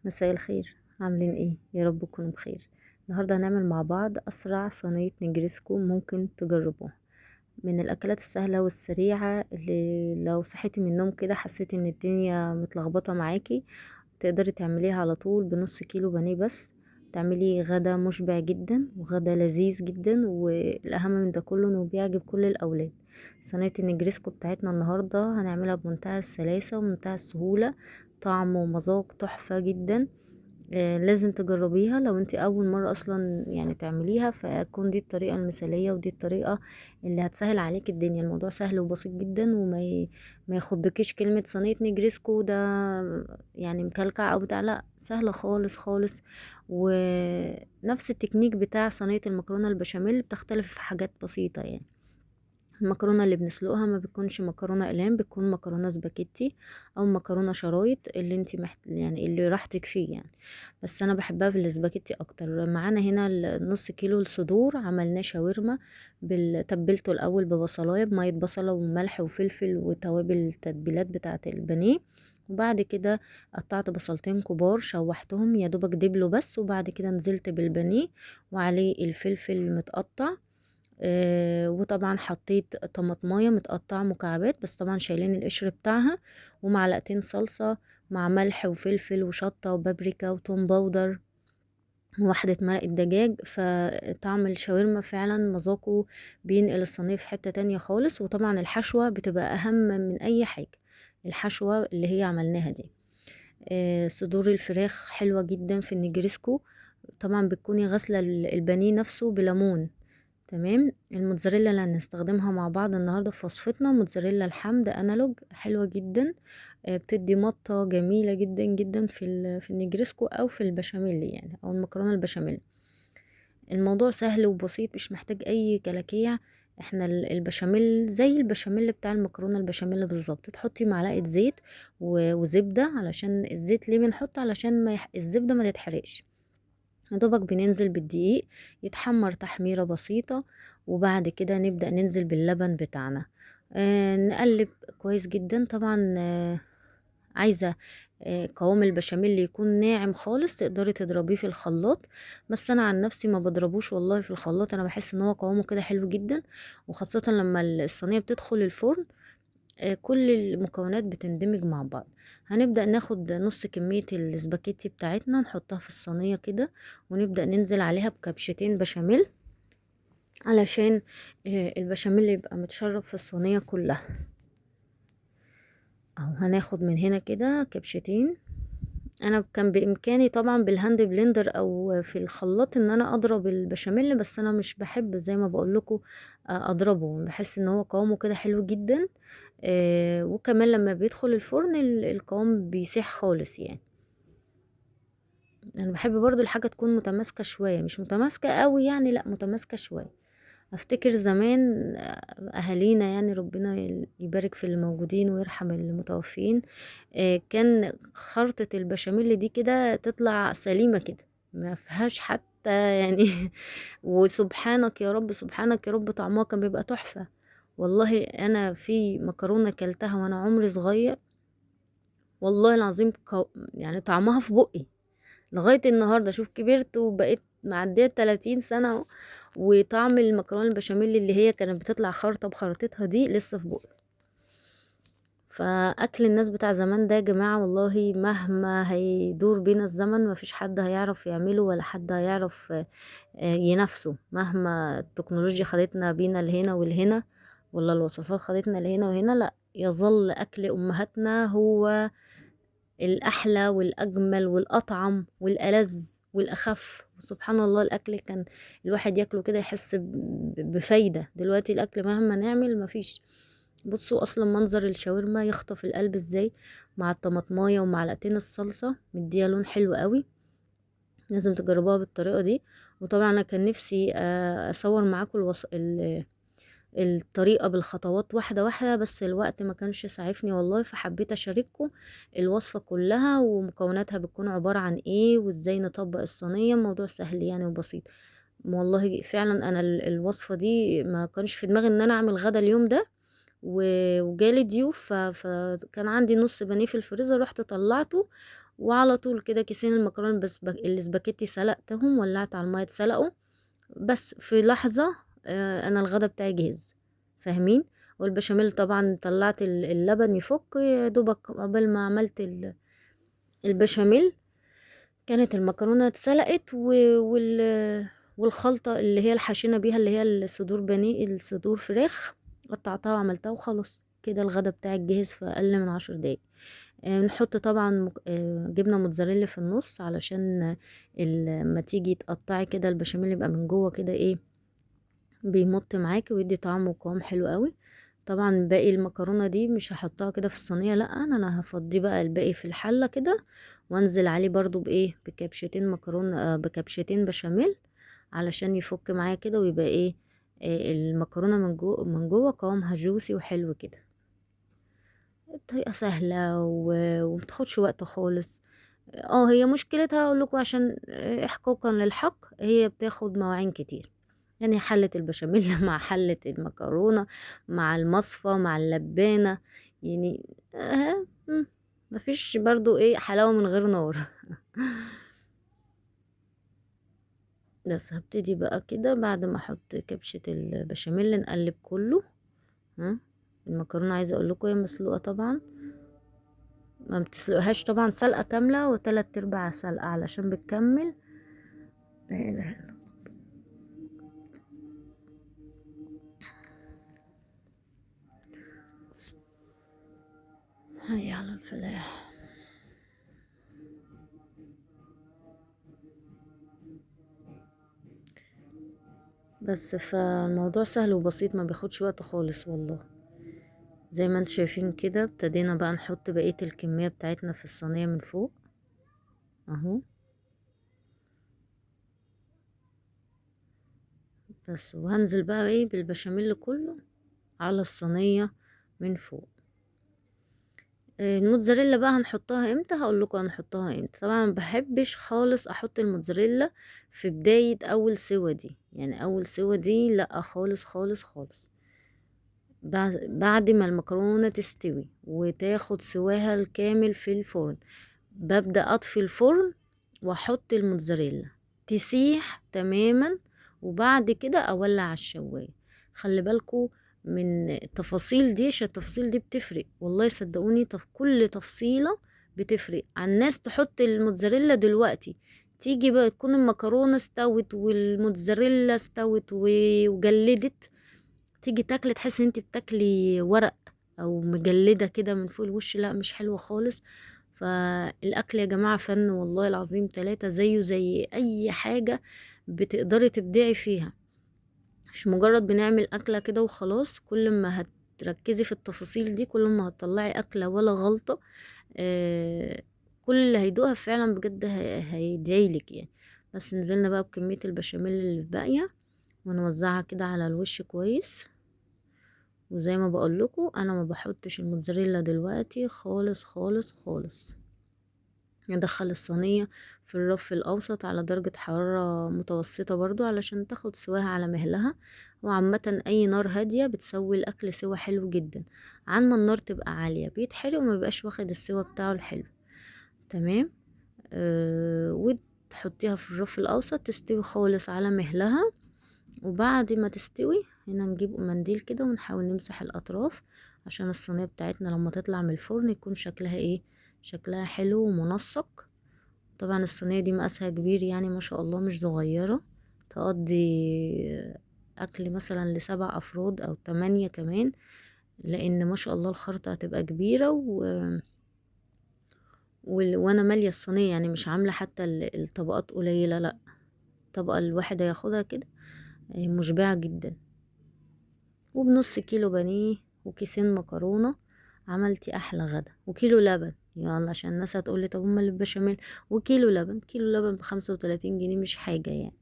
مساء الخير، عاملين ايه؟ يا رب تكونوا بخير. النهارده هنعمل مع بعض اسرع صينية نجرسكو ممكن تجربوها، من الاكلات السهلة والسريعه اللي لو صحيتي من النوم كده حسيتي ان الدنيا متلخبطه معاكي تقدري تعمليها على طول بنص كيلو بانيه بس. تعملي غدا مشبع جدا وغدا لذيذ جدا، والاهم من ده كله انه بيعجب كل الاولاد. صينية النجرسكو بتاعتنا النهارده هنعملها بمنتهى السلاسة ومنتهى السهولة، طعم ومذاق تحفة جدا. لازم تجربيها لو انت اول مرة اصلا تعمليها، فكون دي الطريقة المثالية ودي الطريقة اللي هتسهل عليك الدنيا. الموضوع سهل وبسيط جدا وما يخضكيش كلمة صينية نجرسكو ده مكلكع او بتاع، لا سهلة خالص خالص. ونفس التكنيك بتاع صينية المكرونه البشاميل، بتختلف في حاجات بسيطة. المكرونه اللي بنسلقها ما بتكونش مكرونه اقلام، بتكون مكرونه سباكيتي او مكرونه شرايط اللي انت يعني اللي راحتك فيه بس انا بحبها بالسباكيتي اكتر. معانا هنا النص كيلو الصدور، عملناه شاورما، تبلته الاول ببصلايه بميه بصله وملح وفلفل وتوابل التتبيلات بتاعه البانيه، وبعد كده قطعت بصلتين كبار شوحتهم يا دوبك دبلوا بس، وبعد كده نزلت بالبانيه وعليه الفلفل متقطع، وطبعا حطيت طماطمايه متقطعه مكعبات بس طبعا شايلين القشر بتاعها، ومعلقتين صلصه مع ملح وفلفل وشطه وبابريكا وتوم powder وواحدة مرق الدجاج. فطعم الشاورما فعلا مذاقه بينقل الصينية في حتة تانية خالص. وطبعا الحشوه بتبقى اهم من اي حاجة، الحشوه اللي هي عملناها دي. صدور الفراخ حلوة جدا في النجرسكو، طبعا بتكوني غاسله البانيه نفسه بليمون. تمام. الموتزاريلا اللي هنستخدمها مع بعض النهارده في وصفتنا موتزاريلا الحمد انالوج، حلوة جدا، بتدي مطه جميلة جدا جدا في النجرسكو او في البشاميل او المكرونه البشاميل. الموضوع سهل وبسيط، مش محتاج اي كلاكيع. احنا البشاميل زي البشاميل بتاع المكرونه البشاميل بالظبط، تحطي معلقه زيت وزبده، علشان الزيت ليه بنحط؟ علشان ما الزبدة ما تتحرقش. يا دوبك بننزل بالدقيق يتحمر تحميرة بسيطة، وبعد كده نبدأ ننزل باللبن بتاعنا، نقلب كويس جدا. طبعا عايزة قوام البشاميل يكون ناعم خالص، تقدري تضربيه في الخلاط، بس انا عن نفسي ما بضربوش والله في الخلاط، انا بحس ان هو قوامه كده حلو جدا، وخاصة لما الصينية بتدخل الفرن، كل المكونات بتندمج مع بعض. هنبدأ ناخد نص كمية السباكيتي بتاعتنا نحطها في الصينية كده، ونبدأ ننزل عليها بكبشتين بشاميل علشان البشاميل يبقى متشرب في الصينية كلها. اهو هناخد من هنا كده كبشتين. انا كان بامكاني طبعا بال hand blender او في الخلاط ان انا اضرب البشاميل، بس انا مش بحب زي ما بقول لكم، اضربه، بحس ان هو قوامه كده حلو جدا، وكمان لما بيدخل الفرن القوام بيسيح خالص. انا بحب برضو الحاجة تكون متماسكة شوية، مش متماسكة قوي لا متماسكة شوية. افتكر زمان، اهالينا ربنا يبارك في اللي موجودين ويرحم المتوفين، كان خرطة البشاميل دي كده تطلع سليمة كده ما فيهاش حتى وسبحانك يا رب سبحانك يا رب طعمها كان بيبقى تحفة والله. انا في مكرونة كلتها وانا عمري صغير والله العظيم طعمها في بقي لغاية النهاردة. شوف كبرت وبقيت معدية 30 سنة اهو، وطعم المكرونة البشاميل اللي هي كانت بتطلع خرطة بخرطتها دي لسه في بقي. فأكل الناس بتاع زمان ده يا جماعة والله مهما هيدور بينا الزمن مفيش حد هيعرف يعمله ولا حد هيعرف ينافسه، مهما التكنولوجيا خدتنا بينا لهنا ولهنا ولا الوصفات خدتنا لهنا وهنا، لا يظل أكل أمهاتنا هو الأحلى والأجمل والأطعم والألذ والأخف. وسبحان الله الأكل كان الواحد ياكله كده يحس بفايدة. دلوقتي الأكل مهما نعمل مفيش. بصوا أصلا منظر الشاورما يخطف القلب ازاي مع الطماطماية ومعلقتين الصلصة، مديها لون حلو قوي. لازم تجربوها بالطريقة دي. وطبعا أنا كان نفسي أصور معاكم الطريقة بالخطوات واحدة واحدة، بس الوقت ما كانش ساعفني والله، فحبيت أشارككم الوصفة كلها ومكوناتها بتكون عبارة عن ايه وازاي نطبق الصينية. الموضوع سهل وبسيط والله. فعلا أنا الوصفة دي ما كانش في دماغي إن أنا أعمل غدا اليوم ده، وجالي ضيوف، فكان عندي نص بانيه في الفريزر، رحت طلعته وعلى طول كده كيسين المكرونه بس الاسباجيتي سلقتهم، ولعت على المية اتسلقوا بس في لحظة. انا الغدا بتاعي جهز، فاهمين؟ والبشاميل طبعا طلعت اللبن يفك يا دوبك عقبال ما عملت البشاميل كانت المكرونه اتسلقت، والخلطه اللي هي الحشينه بيها اللي هي الصدور بانيه، الصدور فراخ، قطعتها وعملتها وخلاص كده الغدا بتاعي جهز في اقل من 10 دقايق. نحط طبعا جبنه موتزاريلا في النص علشان لما تيجي تقطعي كده البشاميل يبقى من جوه كده ايه بيمط معاكي ويدي طعم وقوام حلو قوي. طبعا باقي المكرونه دي مش هحطها كده في الصينية، لا انا هفضيه بقى الباقي في الحلة كده، وانزل عليه برضو بايه، بكبشتين مكرونه، بكبشتين بشاميل علشان يفك معايا كده ويبقى ايه، المكرونه من جوه قوامها جوسي وحلو كده. الطريقة سهلة ومتاخدش وقت خالص. هي مشكلتها اقول لكم عشان احقاقا للحق هي بتاخد مواعين كتير، يعني حلة البشاميل مع حلة المكرونة مع المصفى مع اللبانة، يعني مفيش برضو ايه حلاوة من غير نار. بس هبتدي بقى كده بعد ما احط كبشة البشاميل نقلب كله. المكرونة عايزة اقول لكم هي مسلوقة طبعا، ما بتسلقهاش طبعا سلقة كاملة وتلات ارباع سلقة علشان بتكمل. لا اله الا الله. هيا على الفلاح. بس فالموضوع سهل وبسيط، ما بياخدش وقت خالص والله. زي ما انتم شايفين كده ابتدينا بقى نحط بقية الكمية بتاعتنا في الصينية من فوق اهو. بس وهنزل بقى ايه بالبشاميل كله على الصينية من فوق. الموتزاريلا بقى هنحطها امتى؟ هقول لكم هنحطها امتى. طبعا ما بحبش خالص احط الموتزاريلا في بداية اول سوا دي، يعني اول سوا دي لا خالص خالص خالص. بعد ما المكرونة تستوي وتاخد سواها الكامل في الفرن، ببدأ اطفي الفرن واحط الموتزاريلا تسيح تماما، وبعد كده اولع على الشواية. خلي بالكم من التفاصيل دي عشان التفاصيل دي بتفرق والله، صدقوني. كل تفصيلة بتفرق. عن الناس تحط الموتزاريلا دلوقتي، تيجي بقى تكون المكرونة استوت والموتزاريلا استوت وجلدت، تيجي تاكلي تحس ان انت بتاكلي ورق او مجلدة كده من فوق الوش، لا مش حلوة خالص. فالاكل يا جماعة فن والله العظيم 3، زيه زي اي حاجة بتقدري تبدعي فيها، مش مجرد بنعمل اكلة كده وخلاص. كل ما هتركزي في التفاصيل دي كل ما هتطلعي اكلة ولا غلطة، كل اللي هيدوقها فعلا بجد هيدعيلك يعني. بس نزلنا بقى بكمية البشاميل اللي باقية ونوزعها كده على الوش كويس. وزي ما بقول لكم انا ما بحطش الموتزاريلا دلوقتي خالص خالص خالص. ندخل الصينية في الرف الاوسط على درجة حرارة متوسطة برضو علشان تاخد سواها على مهلها. وعامة اي نار هادية بتسوي الاكل سوا حلو جدا، عن ما النار تبقى عالية بيتحرق وما بيبقاش واخد السوا بتاعه الحلو. تمام. وتحطيها في الرف الاوسط تستوي خالص على مهلها. وبعد ما تستوي هنا نجيب منديل كده ونحاول نمسح الاطراف عشان الصينية بتاعتنا لما تطلع من الفرن يكون شكلها ايه، شكلها حلو ومنسق. طبعا الصينية دي مقاسها كبير يعني ما شاء الله، مش صغيرة، تقضي اكل مثلا ل7 افراد او 8 كمان، لان ما شاء الله الخرطة هتبقى كبيرة وانا مالية الصينية، يعني مش عاملة حتى الطبقات قليلة، لا الطبقة الواحدة ياخدها كده مشبعة جدا. وبنص كيلو بانيه وكيسين مكرونة عملتي احلى غدا، وكيلو لبن. يلا عشان الناس هتقولي طب امال البشاميل، وكيلو لبن، كيلو لبن ب35 جنيه مش حاجة يعني.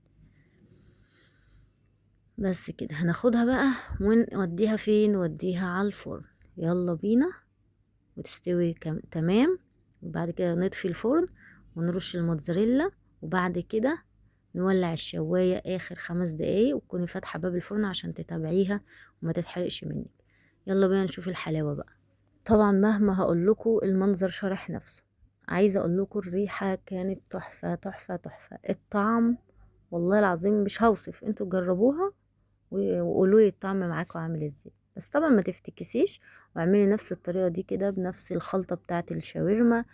بس كده هناخدها بقى ونوديها فين؟ نوديها على الفرن. يلا بينا وتستوي تمام. وبعد كده نطفي الفرن ونرش الموتزاريلا، وبعد كده نولع الشواية آخر 5 دقايق، وتكوني فاتحة باب الفرن عشان تتابعيها وما تتحرقش منك. يلا بينا نشوف الحلاوة بقى. طبعا مهما هقول لكم المنظر شرح نفسه. عايزه اقول لكم الريحة كانت تحفة تحفة تحفة، الطعم والله العظيم مش هوصف، انتوا جربوها وقولوا لي الطعم معاكم عامل ازاي. بس طبعا ما تفتكسيش، واعملي نفس الطريقة دي كده بنفس الخلطة بتاعه الشاورما،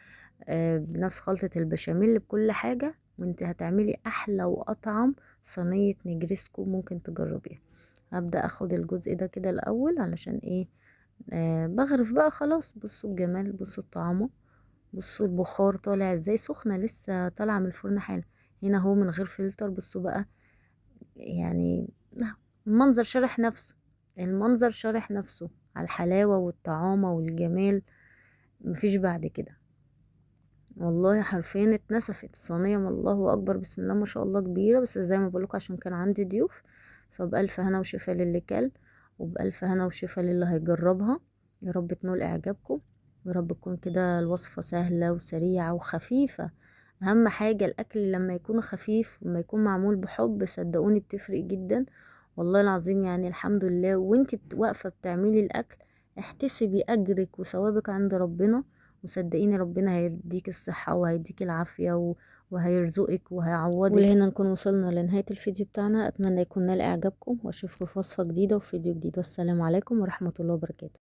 بنفس خلطه البشاميل، بكل حاجة، وانت هتعملي احلى واطعم صينية نجرسكو ممكن تجربيها. هبدا اخد الجزء ده كده الاول علشان ايه، بغرف بقى خلاص. بصوا الجمال، بصوا الطعامه، بصوا البخار طالع ازاي، سخنة لسه طالعه من الفرن حالا. هنا اهو من غير فلتر، بصوا بقى يعني المنظر شارح نفسه، المنظر شارح نفسه على الحلاوة والطعامه والجمال، مفيش بعد كده والله. حرفيا اتنسفت الصينية، الله اكبر، بسم الله ما شاء الله كبيرة. بس زي ما بقولكم عشان كان عندي ضيوف، فبألف هنا وشفا للي كل، وبألف هنا وشفا للي هيجربها. يا رب تنول اعجابكم، يا رب تكون كده الوصفة سهلة وسريعة وخفيفة. اهم حاجة الاكل لما يكون خفيف وما يكون معمول بحب، صدقوني بتفرق جدا والله العظيم. يعني الحمد لله وانتي واقفة بتعملي الاكل احتسبي اجرك وثوابك عند ربنا، وصدقيني ربنا هيديك الصحة وهيديك العافية وهيرزقك وهيعوضك. ولهنا نكون وصلنا لنهاية الفيديو بتاعنا، اتمنى يكون نال اعجابكم، واشوفكم في وصفة جديدة وفيديو جديد. والسلام عليكم ورحمة الله وبركاته.